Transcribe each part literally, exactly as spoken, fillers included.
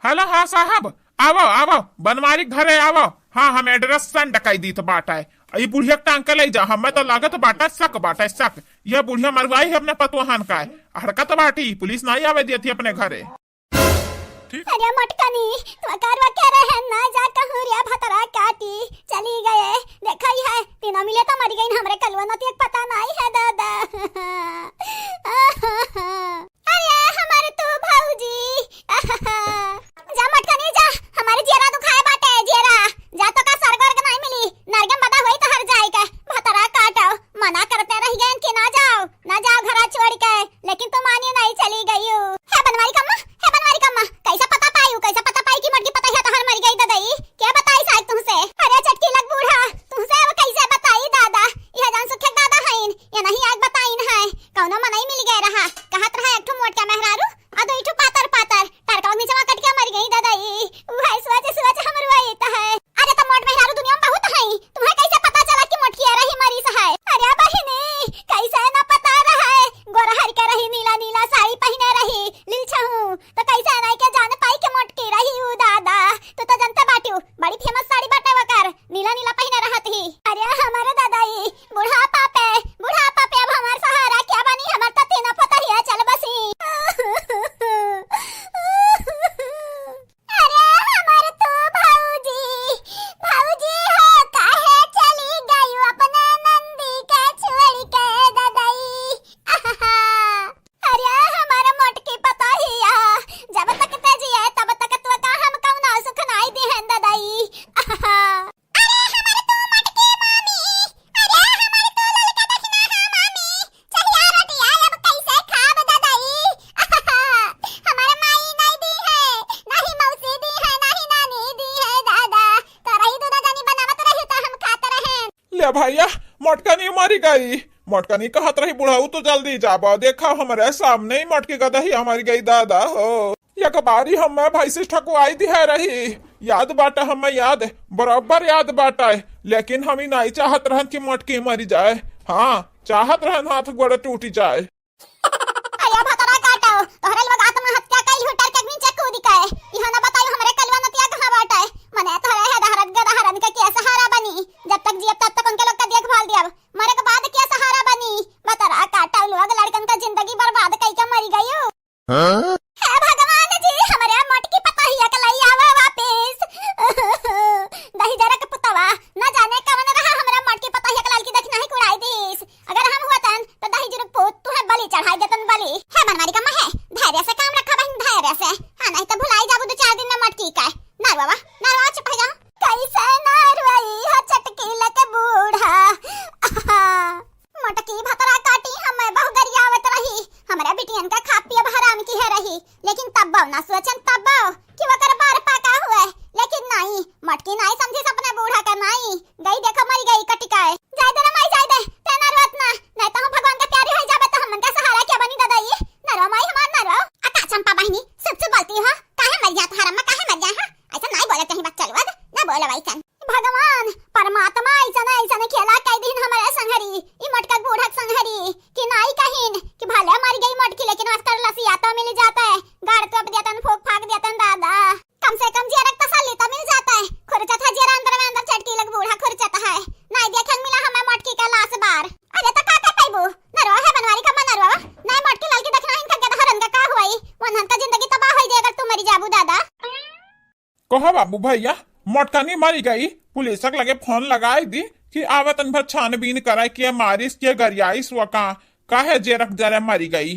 हेलो, हाँ साहब, आवो, आवो, बनवारी घरे आवो। हाँ, हम address send कइ दीत बाटे। ई बुढ़िया के टांग के लइ जा, हमें तो लागत बाटे शक बाटे, शक। यह बुढ़िया मरवाई है अपने पतोहन का। हरकत बाटी, पुलिस नाहीं आवे देती अपने घरे। ठीक। अरे मोटकनी, तू करवा के रहे ना जा कहूँ रे भतरा काटी। चली गए, देखा ही है, तीनों मिले तो मरी गई, हमरे कलुआ नतिया के पता नाहीं है दादा। अरे हमारे तू भौजी। जा मोटकनी जा, हमारे जियरा दुखाए बाटे, जियरा। जा तो का स्वर्ग वर्ग नाहीं मिली, नरक में बदा हुई तो हर जाए के। भतरा काटो, मना करते रह गए कि ना जाओ, ना जाओ घरा छोड़ के, लेकिन तू मानियो नाहीं, चली गई हो। हे बनवारी कम्मा, हे बनवारी कम्मा, कैसा पता पायू, कैसा पता पाई कि मोटकी पतोहिया तोहर मरी गई ददई? क्या बताई साहब तुमसे? अरे चटकी लग बूढ़ा, तुमसे अब कैसे बताई दादा? यह जान सुखे दादा हईन, ये नहीं आग बताइन है। कौनो मनई मिल गए रहा, कहत रहा एक ठो मोटका मेहरारू, आ दो ठो पातर पातर, टरकवा नीचवा कट के मर गई ददई। उहे सोच सोच हमरो आइत है। अरे तो मोट मेहरारू दुनिया में बहुत है, तुम्हें कैसे पता चला कि मोटकिया रही मरीस है? अरे बहिनी, कैसे ना पता रहे, गोर हर के रही, नीला नीला साड़ी पहिने रही, लील छहू, तो कैसे नहीं के जान पाई कि मोटकी रही उ दादा? तू तो जनते बाटू, बड़ी famous साड़ी बाटे वकर, नीला नीला पहिने रहत ही। अरे हमारे दादा ई बुढ़ापा पे, बुढ़ापा पे अब हमार सहारा क्या बनी? हमार तो तीनों पतोहिया चल बसी। अरे हमार तू भौजी, भौजी हो काहे चली गयू अपने नंदी के छोड़ के ददई? अरे हमार मोटकी पतोहिया, जब तक ते जिए तब तक तो का हम कौनो सुख नाहीं दिहन ददई। अरे हमार तू मोटकी मामी, अरे हमार तू ललका दखिना हा मामी, चहिया रोटिया अब कैसे खाब ददई? हमार माई नाहीं दी है, नाहीं मौसी दी है, नाहीं नानी दी है दादा। तो रही दूध जानी बनावत रही तो हम खात रहेन। ले भैया, मोटकनी मरी गई। मोटकनी कहत रही बुढ़ऊ तू जल्दी जाबो, देखा हमरे सामने ही मोटकी गदही मरी गई दादा हो। एक बारी हमें भैंसी ठकुआई दिहे रही, याद बाटे हमें, याद, बराबर याद बाटे। लेकिन हम ही नाहीं चाहत रहन कि मोटकी मरी जाए। हाँ, चाहत रहन हाथ गोड़ टूट जाए। अरे भतरा काटो, तोहरे लोग आत्महत्या कइल हो, टरक के नीचे कूद के। इहो ना बताई हमरे कलुआ नतिया कहाँ बाटे। मने तोहरे है दहरत के दहरन के के सहारा बनी? जब तक जियब तब तक उनके लोग का देखभाल दियब, मरे के बाद के सहारा बनी? भतरा काटो लोग, लड़कन का जिंदगी बर्बाद कई के मरी गयू। हाँ? हे भगवान जी, हमरे मोटकी पतोहिया के लई आवा वापिस। दहिजरा के पुतवा, ना जाने कवन रहा, हमरे मोटकी पतोहिया के ललकी दखिना ही कुड़ाई दीस। अगर हम होतन, तो दहिजरा के पूत, तुहे बलि चढ़ाई देतन, बलि। हे बनवारी कम्मा है, धैर्य से काम रखा बहिन, धैर्य से। हाँ, नाहीं तो भुलाई जाबू दो चार दिन में मोटकी का। नरवा, नरवा चुप हो जा। कैसे नरवाई हो चटकी लग बूढ़ा। मोटकी भतरा काटी हमें बहु गरियावत रही, हमरा बिटियन का खा पियब हराम किहे रही, लेकिन तब्बो ना सोचन तब्बो कि ओकर बार पाका हुए, लेकिन नाहीं, मोटकी नाहीं समझिस अपने बूढ़ा का नाहीं, गई देखो मरी गई कटिकाए। जाए दे रे माई, जाए दे, ते ना रोत ना, नाहीं तो हम भगवान का प्यारी हो जाबे तो हमन का सहारा क्या बनी ददई? ना रो माई हमार ना रो। अका चंपा बहिनी, सुप सुप बोलती हो, काहे मर जात हरम में, काहे मर जाए, हाँ? ऐसा नाहीं बोले चाहिए बच्चा लोग, ना बोले वैसन। भगवान, परमात्मा ऐसन ऐसन खेला कई दिन हमारे संघरी, ई मोटका बूढ़क संघरी, कि नाई कहिन कि भले मर गई मोटकी, लेकिन वस्त्र लसिया तो मिल जाता है, गाड़ तोप देतन, फूक फाक देतन दादा। कम से कम जियरा के तसल्ली तो मिल जाता है। खुरचत है जियरा अंदर में अंदर चटकी लग बूढ़ा खुरचत है। नाई देखन मिला हमें मोटकी का लाश बार। अरे तो का कर पैबू? नरवा है बनवारी का मन नरवा। नाई मोटकी ललकी देखना इनका गदहरन का का हुई? वनहन का जिंदगी तबाह हो जाए अगर तू मरी जाबू दादा। कहो बाबू भैया, मोटकनी मरी गई, पुलिस के लगे फोन लगाई दी कि आवे तन भर छानबीन करे के मारिस के गरियाइस व का, काहे जे रख जरे मरी गई।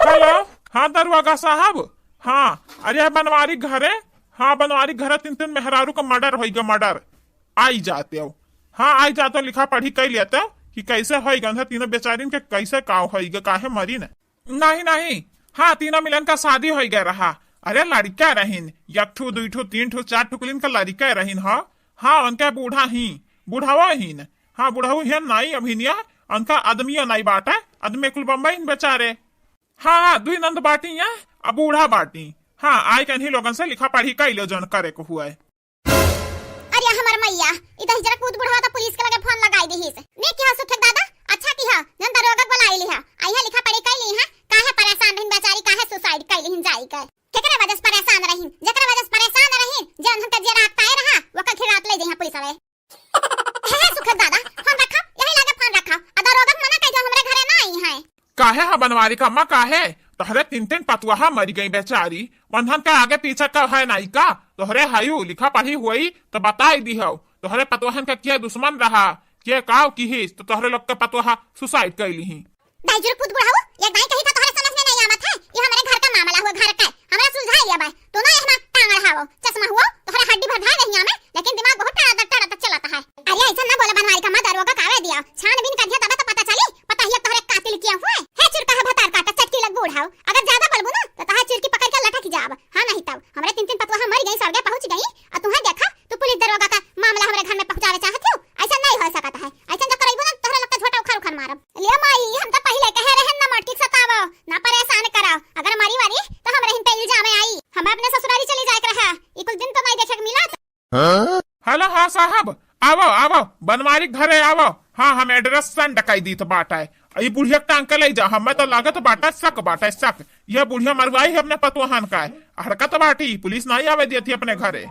हेलो, हाँ दरोगा साहब, हाँ, अरे बनवारी घरे, हाँ बनवारी घरे तीन तीन मेहरारू का मर्डर होई गए, मर्डर। आई जाते हो, हाँ आई जाते हो, लिखा पढ़ी कई लेते हो कि कैसे होई गए तीनों बेचारिन के, कैसे का होई गए, काहे मरी न। नहीं, नहीं। हाँ, तीनों मिलन का शादी होई गए रहा। अरे लड़का रहीन, एक ठो, दुई ठो, तीन ठो, चार ठो कुलिन का लड़का रहीन, हाँ। हाँ, उनका बूढ़ा ही, बुढ़ावा हीन। हाँ, बुढ़ऊ हीन नाई अभिनिया, उनका आदमियो नाई बाटे, आदमी कुल बम्बई न बेचारे। हाँ, हाँ, दुई नंद बाटी हैं, अब बूढ़ा बाटी। हाँ, आई कन्ही लोगन से लिखा पढ़ी कई लो जौन करे को हुआ है। अरे हमर मैया, ई दहिजरा पूत बुढ़वा तो पुलिस के लगे फोन लगाई दिहिस। ने किहा सुखे दादा, अच्छा किहा, जन दरोगा बुलाई लिहा। आई है लिखा पढ़ी कई ली है, काहे परेशान रहिन बेचारी, काहे suicide कई लिहिन जाई के? केकरे वजह से परेशान जेकरा वजह से परेशान रही, जे उन्हन के जे रात पाए रहा, ओकर खिरात ले जइहा पुलिस वाले। हे, हे, सुखद दादा, फोन रखा, यही लागे फोन रखा। आ दरोगा मना कइले, हमरे घरे ना आई है। काहे हा बनवारी का अम्मा, काहे? तोहरे तीन तीन पतुआ मरी गई बेचारी, उन्हन के आगे पीछे का है नाई का? तोहरे हायू लिखा पढ़ी हुई तो बताई दी हो, तोहरे पतुआहन के के दुश्मन रहा, के काव किहिस, तो तोहरे लोग के पतुआ suicide कइली ही। दाई जुर पूत बुढ़ाऊ, ये दाई कही था तोहरे समझ में नहीं आवत है, ये हमरे घर का मामला हुआ, घर का, हमरा सुलझा लिया बाय, तू ना यहाँ टांग अड़ावो, चश्मा हुआ, तोहरे हड्डी भर धाए नहीं आमे, लेकिन दिमाग बहुत टड़ा टड़ा चलाता है। अरे ऐसा ना बोला बनवारी का अम्मा, दरोगा का आवे दिया, छानबीन कर दिया तब तो पता चली, पता ही है तोहरे कातिल किया हुए। हे चुरका है भतार काटा चटकी लग बूढ़ाऊ, अगर ज्यादा बोलबू ना तो तोहरे चुरकी पकड़ के लटक जाब। हाँ नहीं तब, हमरे तीन तीन पतुआ मर गई, स्वर्गे पहुँच गई, और तुम्हें देखा, तू पुलिस दरोगा का मामला हमरे घर में पहुँचावे चाहत हो? ऐसा नहीं हो सकत है, ऐसा जो करइबू ना तोहरे लोग का झोटा उखाड़ उखाड़ मारब। ले माई, हम तो पहिले कहे रहन ना मटकी सतावो, ना परेशान कराओ, अगर मरी वारी तो हमरे हिन पे इल्जाम आई, हम अपने ससुरारी चली जाए के रहा, ई कुल दिन तो नहीं देखे के मिलत। हेलो, हाँ साहब, आवो, आवो, बनवारी के घरे आवो। हाँ, हम address send कई दीत बाटे। ई बुढ़िया के टांग के ले जा, हमें तो लागत बाटे शक, बाटे शक। ये बुढ़िया मरवाई है अपने पतोहन का। हरकत बाटी, पुलिस नहीं आवे देती अपने घरे।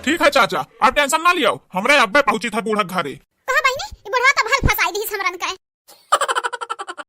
ठीक है चाचा, आप tension ना लियो, हमरे अब्बे पहुंची था बूढ़ा घरे। कहा बहिनी, ई बुढ़वा तो भल फंसाई दी हमरन का।